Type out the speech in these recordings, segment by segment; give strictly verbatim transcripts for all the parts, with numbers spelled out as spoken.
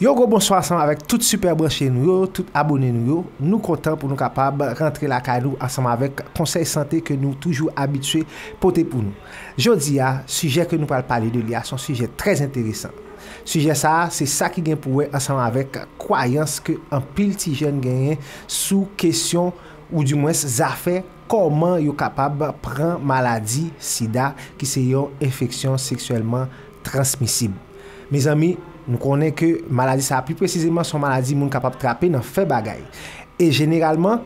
Yon gwo bonswa ansanm avèk tout sipè branche nou yo, tout abone nou yo. Nou kontan pou nou kapab rantre lakay nou ansanm avèk konsèy sante ke nou toujou abitye pote pou nou. Jodi a, sijè ke nou pral pale de li a, se yon sijè trè enteresan. Sijè sa a, se sa ki gen pou wè ansanm avèk kwayans ke anpil ti jèn genyen sou kesyon, oudimwens zafè kòman yo kapab pran maladi sida, ki se yon enfeksyon seksyèlman transmisib. Mezanmi, nou konnen ke maladi sa a, pi presizeman, se yon maladi moun kapab trape nan fè bagay. E jeneralman,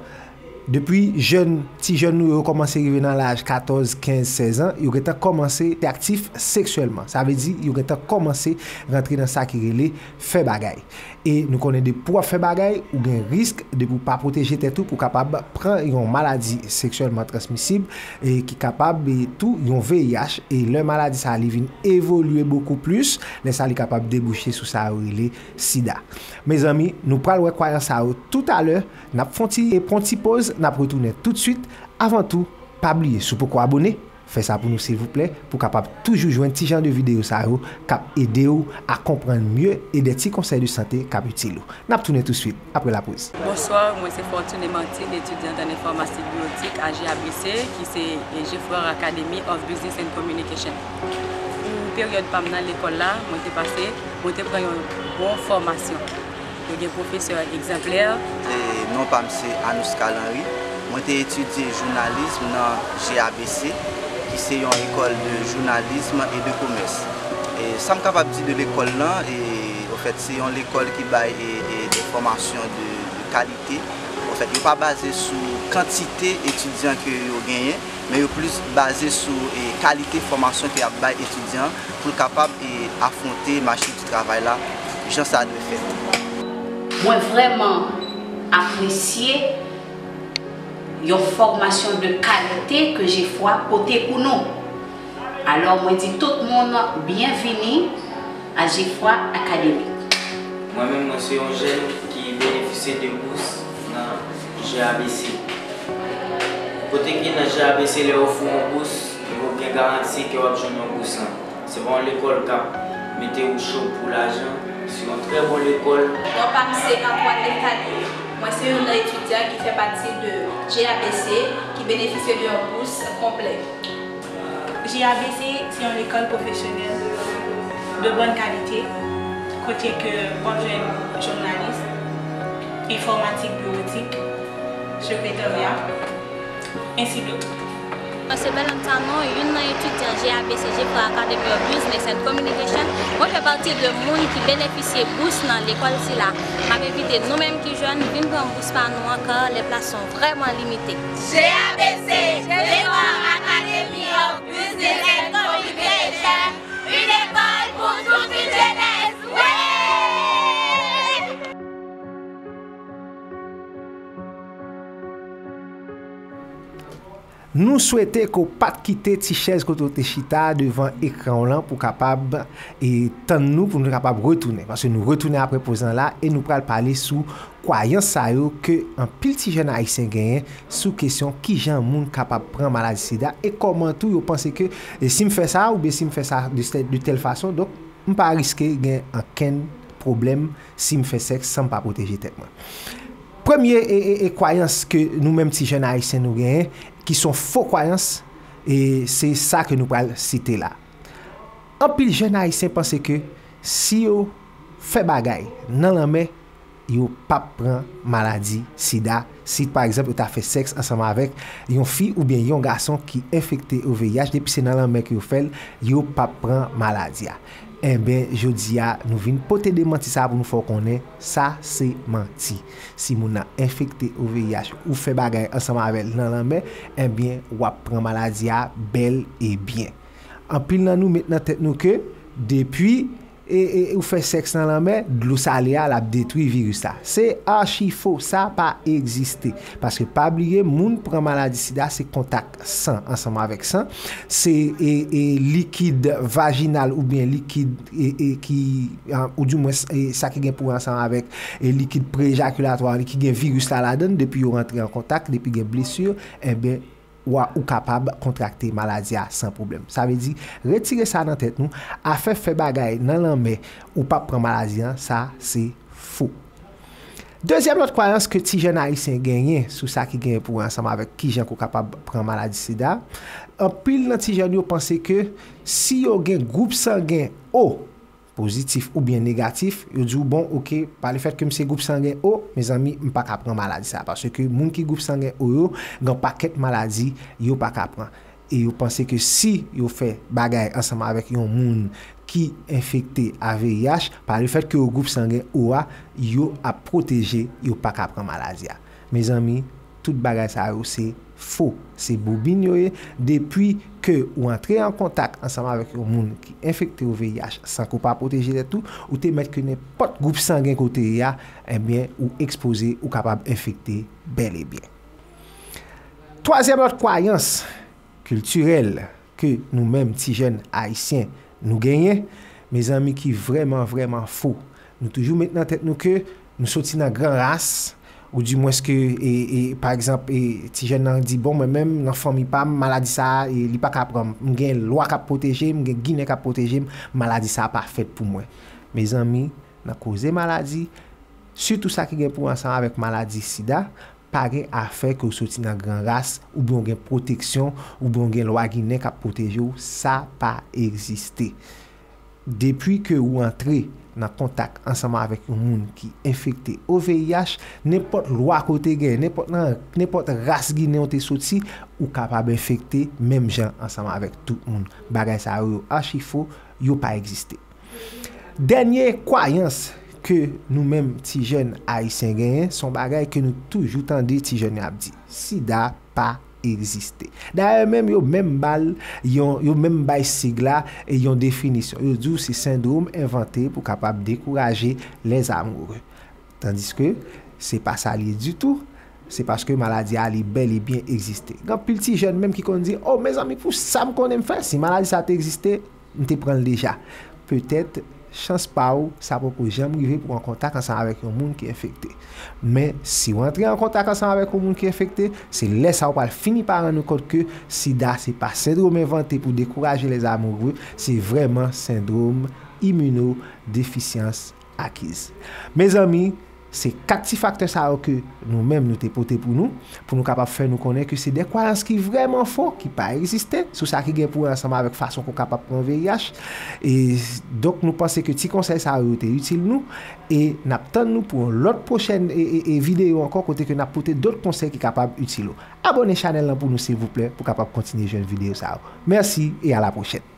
depi jèn, ti jèn nou yo kòmanse rive nan laj katòz, kenz, sèz an, yo gentan kòmanse te aktif seksyèlman. Sa vle di, yo gentan kòmanse rantre nan sa ki rele fè bagay. E nou konnen depi w ap fè bagay, ou gen risk, depi w pa pwoteje tèt ou, pou w kapab pran yon maladi seksyèlman transmisib, e ki kapab, e tou yon V I H. E lè maladi sa a li vin evolye bokou plis, lè sa a li kapab debouche sou sa yo rele sida. Mezanmi, nou pral wè kwayans sa yo toutalè. N ap fè yon ti, e pran yon ti poz, n ap retounen toutswit. Avan tou, pa bliye, si w poko abone, fè sa pou nou silvouplè, pou w kapab toujou jwenn ti jan de videyo sa yo k ap ede w a konprann mye e de ti konsèy de sante k ap itil ou. N ap tounen toutswit apre lapoz. Bonswa, mwen se Fortuné Martine, etidyant an enfòmatik biwotik a G A B C, ki se, e, Geffrard Academy of Business and Communication. Pou peryòd pa m nan lekòl la, mwen te pase, mwen te pran yon bon fòmasyon. Yo gen pwofesè egzanplè. E non pa m se Anouska Lanry. Mwen te etidye jounalis nan G A B C, ki se yon lekòl de jounalis e de komès. E sa m kapab di de lekòl lan, e, ofèt, se yon lekòl ki bay, e, e, de fòmasyon de, de kalite. Ofèt, yo pa baze sou kantite etidyan ke yo genyen, men yo plis baze sou, e, kalite fòmasyon ke y ap bay etidyan pou l kapab, e, afwonte mache di travay la jan sa dwe fèt. Mwen vrèman apresye yon fòmasyon de kalite ke Geffrard pote pou nou. Alò, mwen di tout moun byenvini a Geffrard Academy. Mwen menm, mwen se yon jèn ki benefisye de bous nan G A B C. Kote ki nan G A B C, lè yo ofri yon bous, ou gen garanti ke w ap jwenn yon bous lan. Se pa yon lekòl k ap mete ou cho pou lajan, se yon trè bon lekòl. Non pa m se Antoine Neftalie. Mwen se youn nan etidyan ki fè pati de G A B C ki benefisye de yon bous konplè. G A B C se yon lekòl pwofesyonèl de bòn kalite, kote ke w ap jwenn jounalis, enfòmatik biwotik, sekretarya, ensi de swit. Mwen se Belen Tanon, youn nan etidyan G A B C, Geffrard Academy of Business and Communication. Mwen fè pati de moun ki benefisye bous nan lekòl sila. M ap envite nou menm ki jèn vin pran bous pa nou ankò, les places sont vraiment limitées. G A B C, Geffrard Academy of Business and Communication, une école pour toute une jeunesse. Wi! Nou swete ke w pa t kite ti chèz kote w te chita devan ekran w lan pou w kapab, e, tann nou, pou nou kapab retounen. Paske nou retounen apre poz lan la e nou pral pale sou kwayans sa yo ke anpil ti jèn ayisyen genyen sou kesyon kijan moun kapab pran maladi sida e kòman tou yo panse ke, e, si m fè sa oubyen si m fè sa de, de tèl fason, donk, m pa riske gen ankenn pwoblèm si m fè sèks san m pa pwoteje tèt mwen. Premye e, e, e kwayans ke nou menm ti jèn ayisyen nou genyen, ki se yon fo kwayans, e se sa ke nou pral site la. Anpil jèn ayisyen panse ke si yo fè bagay nan lanmè, yo p ap pran maladi sida. Si, pa egzanp, yo ta fè sèks ansanm avèk yon fi oubyen yon gason ki enfekte o V I H, depi se nan lanmè ke yo fè l, yo p ap pran maladi a. Enben, jodi a, nou vin pote demanti sa a pou nou fè w konnen sa se manti. Si moun nan enfekte o V I H, ou fè bagay ansanm avè l nan lanmè, enben, w ap pran maladi a bèl e byen. Anpil nan nou met nan tèt nou ke depi, e, e, ou fè sèks nan lanmè, dlo sale a, l ap detwi viris la. Se achi fo, sa pa egziste. Paske pa bliye, moun pran maladi sida, se kontak san ansanm avèk san. Se, e, e, likid vajinal oubyen likid, e, e, ki, a, oudimwens, e, sa ki gen pou wè ansanm avèk, e, likid pre-ejakilatwa, ki gen viris la ladan l, depi yo rantre an kontak, depi gen blesi, enben, ou a, ou kapab kontrakte maladi a san pwoblèm. Sa vle di, retire sa nan tèt nou, afè fè bagay nan lanmè, ou p ap pran maladi an, sa se fo. Dezyèm lòt kwayans ke ti jèn ayisyen genyen sou sa ki genyen pou wè ansanm avèk kijan ke w kapab pran maladi sida, anpil nan ti jèn yo panse ke si yo gen gwoup sangen O, pozitif oubyen negatif, yo di w, bon, oke, pa lefèt ke m se gwoup sangen O, mezanmi, m pa ka pran maladi sa, paske moun ki gwoup sangen O yo, gen pakèt maladi yo pa ka pran. E yo panse ke si yo fè bagay ansanm avèk yon moun ki enfekte a V I H, pa lefèt ke yo gwoup sangen O a, yo ap pwoteje, yo pa ka pran maladi a. Mezanmi, tout bagay sa yo se fo, se boubin yo ye. Depi ke ou antre an kontak ansanm avèk yon moun ki enfekte o V I H san ke w pa pwoteje tèt ou, ou te mèt ke nenpòt gwoup sangen kote ye a, ebyen, ou ekspoze, ou kapab enfekte bèl e byen. Twazyèm lòt kwayans kiltirèl ke nou menm ti jèn ayisyen nou genyen, mezanmi, ki vrèman, vrèman fo. Nou toujou met nan tèt nou ke nou soti nan gran ras, oudimwens ke, e, e, pa egzanp, e, ti jèn nan di, bon, mwen menm, nan fanmi pa m, maladi sa a, e, li pa ka pran m. M gen lwa k ap pwoteje m, m gen Ginen k ap pwoteje m, maladi sa a pa fèt pou mwen. Mezanmi, nan koze maladi, sitou sa ki gen pou wè ansanm avèk maladi sida, pa gen afè ke w soti nan gran ras, oubyen w gen pwoteksyon, oubyen w gen lwa Ginen k ap pwoteje w, sa pa egziste. Depi ke ou antre nan kontak ansanm avèk yon moun ki enfekte o V I H, nenpòt lwa ke w te gen, nenpòt nan, nenpòt ras Ginen w te soti, ou kapab enfekte menm jan ansanm avèk tout moun. Bagay sa yo, yo achi fo, yo pa egziste. Dènye kwayans ke nou menm ti jèn ayisyen genyen, se yon bagay ke nou toujou tande ti jèn yo ap di. Sida pa egziste. Dayè, menm yo menm ba l yon, yo menm bay sig la e yon definisyon. Yo di w se sendwòm envante pou kapab dekouraje les amoureux. Tandiske se pa sa l ye ditou, se paske maladi a li bèl e byen egziste. Gen anpil ti jèn menm ki konn di, o, mezanmi, pou sa m konnen m fè, si maladi sa te egziste, m te pran l deja. Petèt, chans pa w, sa poko janm rive pou w an kontak ansanm avèk yon moun ki enfekte. Men, si w antre an kontak ansanm avèk yon moun ki enfekte, se lè sa a w pral fini pa rann ou kont ke sida se pa sendwòm envante pou dekouraje les amoureux, se vrèman sendwòm iminodefisyans akiz. Mezanmi, se kat ti faktè sa yo ke nou menm nou te pote pou nou, pou nou kapab fè nou konnen ke se de kwayans ki vrèman fo, ki pa egziste, sou sa ki gen pou wè ansanm avèk fason ke w kapab pran V I H. E donk, nou panse ke ti konsèy sa yo te itil nou, e n ap tann nou pou yon lòt pwochèn, e, e, e videyo ankò, kote ke n ap pote dòt konsèy ki kapab itil ou. Abòne chanèl lan pou nou, silvouplè, pou kapab kontinye jwenn videyo sa yo. Mèsi e a la pwochèn.